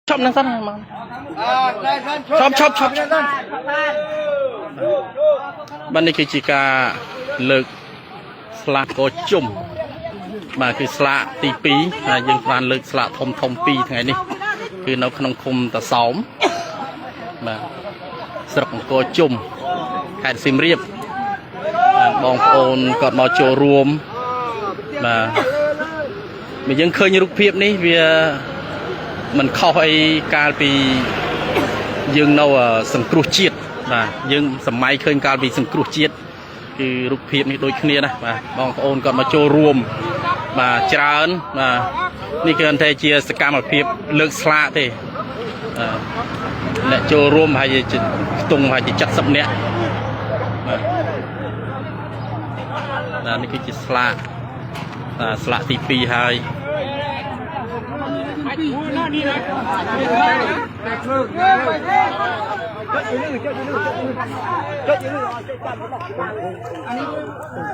ឈប់នឹងសិនមកឈប់ឈប់ឈប់បាទនេះគឺជាការលើកស្លាកកជុំបាទគឺស្លាកទី2ហើយយើងបានលើកស្លាកធំធំ2ថ្ងៃនេះគឺនៅក្នុងឃុំតាសោមបាទស្រុកអង្គរជុំខេត្តសៀមរាបបាទបងប្អូនគាត់មកចូលរួមបាទបើយើងឃើញរូបភាពនេះវា មិនខុសអីកាលពីយើងនៅសង្គ្រោះជាតិបាទយើងសម័យឃើញកាលពីសង្គ្រោះជាតិគឺរូបភាពនេះដូចគ្នាណាបាទបងប្អូនគាត់មកចូលរួមបាទច្រើនបាទនេះគឺអន្តែជាសកម្មភាពលើកស្លាកទេបាទអ្នកចូលរួមប្រហែលជាខ្ទង់ប្រហែលជា70នាក់បាទបាទនេះគឺជាស្លាកបាទស្លាកទី2ហើយ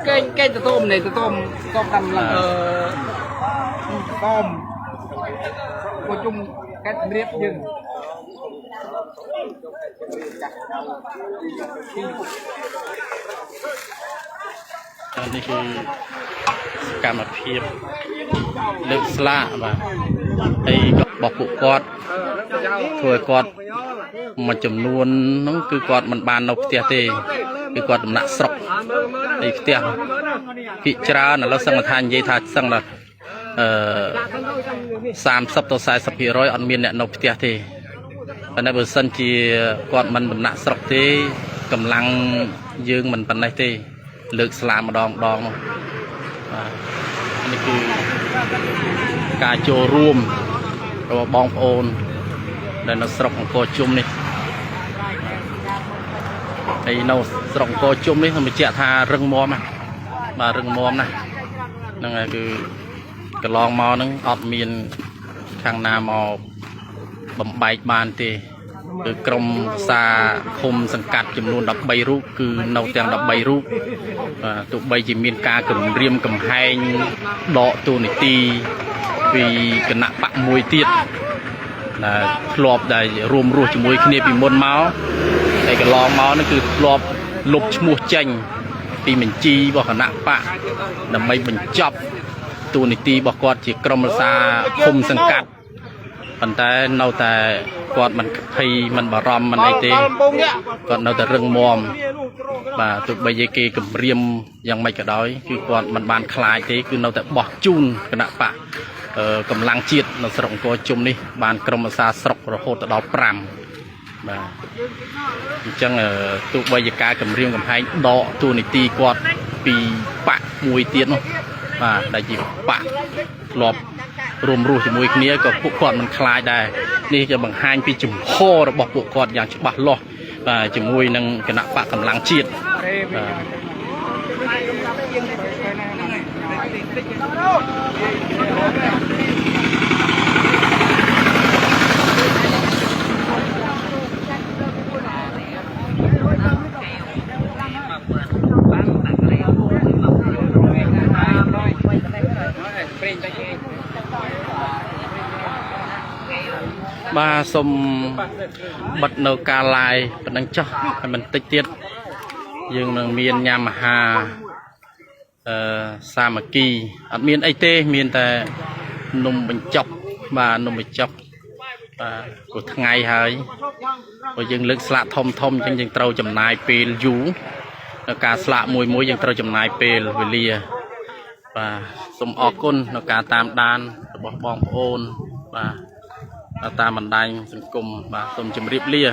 កេងកេងទៅតុំនេះទៅតុំតុំតាមឡើងអឺតុំគូជុំកែតរៀបយើង បាទនេះគឺសកម្មភាពលើកស្លាកបាទហើយក៏របស់ពួកគាត់ធ្វើឲ្យគាត់មួយចំនួនហ្នឹងគឺគាត់មិនបាននៅផ្ទះទេគឺគាត់ដំណាក់ស្រុកហើយផ្ទះភាគច្រើនឥឡូវសឹងថានិយាយថាសឹងថាអឺ30ទៅ40%អត់មានអ្នកនៅផ្ទះទេប៉ុន្តែបើសិនជាគាត់មិនដំណាក់ស្រុកទេកម្លាំងយើងមិនប៉ុណ្ណេះទេ លើកស្លាកម្ដងម្ដងនោះបាទនេះគឺការចូលរួមរបស់បងប្អូនដែលនៅស្រុកអង្គរជុំនេះហើយនៅស្រុកអង្គរជុំនេះខ្ញុំបញ្ជាក់ថារឹងមាំណាស់បាទរឹងមាំណាស់ហ្នឹងហើយគឺកន្លងមកហ្នឹងអត់មានខាងណាមកបំបែកបានទេគឺក្រុមប្រសាឃុំសង្កាត់ចំនួន13រូបគឺនៅទាំង13រូប បាទទោះបីជាមានការគម្រាមកំហែងដកតួនាទីពីគណៈបកមួយទៀតដែលធ្លាប់ដែលរួមរស់ជាមួយគ្នាពីមុនមកតែកន្លងមកនោះគឺធ្លាប់លុបឈ្មោះចេញពីបញ្ជីរបស់គណៈបកដើម្បីបញ្ចប់តួនាទីរបស់គាត់ជាក្រុមរក្សាឃុំសង្កាត់ប៉ុន្តែនៅតែគាត់មិនភ័យមិនបារម្ភមិនអីទេគាត់នៅតែរឹងមាំ បាទទោះបីជាគេគម្រាមយ៉ាងម៉េចក៏ដោយគឺគាត់មិនបានខ្លាចទេគឺនៅតែបោះជូនគណៈបកអឺកម្លាំងជាតិនៅស្រុកអង្គរជុំនេះបានក្រុមអាសាស្រុករហូតទៅដល់5បាទអញ្ចឹងអឺទោះបីជាការគម្រាមកំហែងដកតួនាទីគាត់ពីបកមួយទៀតនោះបាទដែលជាបកធ្លាប់រួមរស់ជាមួយគ្នាក៏ពួកគាត់មិនខ្លាចដែរនេះจะបង្ហាញពីជំហររបស់ពួកគាត់យ៉ាងច្បាស់លាស់បាទជាមួយនឹងគណៈបកកម្លាំងជាតិ បាទបាទសូមបិទនៅការ live ប៉ុណ្ណឹងចុះហើយបន្តិចទៀតយើងនឹងមានញ៉ាំអាហារអឺសាមគ្គីអត់មានអីទេមានតែនំបញ្ចុកបាទនំបញ្ចុកបាទព្រោះថ្ងៃហើយព្រោះយើងលើកស្លាកធំធំអញ្ចឹងយើងត្រូវចំណាយពេលយូរនៅការស្លាកមួយមួយយើងត្រូវចំណាយពេលវេលា បាទសូមអរគុណនៅការតាមដានរបស់បងប្អូនបាទតាមបណ្ដាញសង្គមបាទសូមជម្រាបលា